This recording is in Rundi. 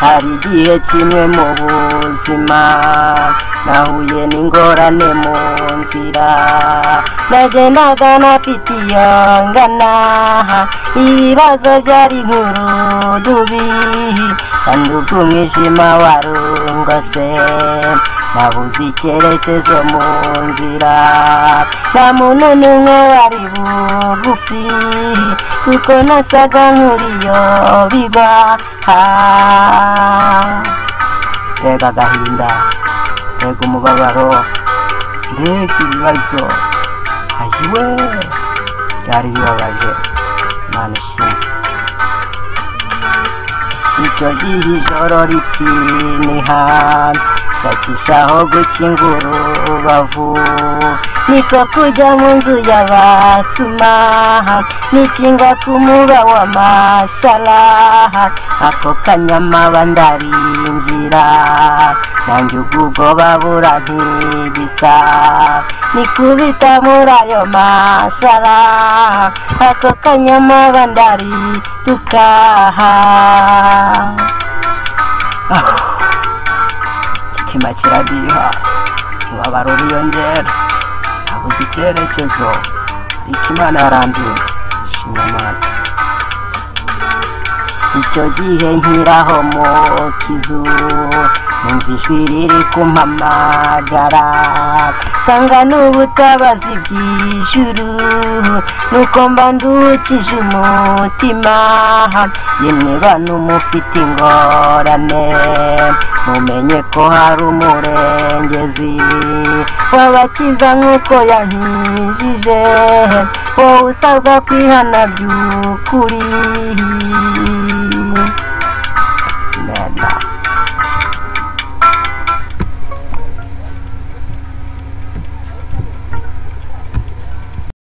Hari igihe kimwe mu buzima nahuye n'ingorane mu nzira, nagendaga ntafite iyo ngana, ibibazo byari nk'urudubi, kandi ubwo umwijima warungose, nabuze icyerekezo mu nzira, nta muntu n'umwe wari bugufi, kuko nasaga nk'uriyo bigwa. Mbega agahinda, mbega umubabaro, mbega ibibazo, ayiwe byari bibabaje. Imana ishimwe. Icyo gihe ijoro rikiniha, nshakisha aho gukingura urubavu, niko kujya mu nzu y'abasuma, nikinga ku muba w'amashara, ako kanyamaba ndarinjira, nanjye ubwo ubwoba burantigisa, nikubita muri ayo mashara, ako kanyamaba ndariruka. Igitima kiradiha, umubabaro uriyongera, nabuze icyerekezo, ariko Imana yarandinze, shimwa Imana. Icyo gihe nkiraho mu kizu, numva ijwi riri kumpamagara, nsanga n'ubutabazi bw'ijuru, nuko mba ndukije umutima. Yemwe bantu mufite ingorane, mumenye ko hari umurengezi wabakiza nk'uko yankijije, wowe usabwa kwihana by'ukuri.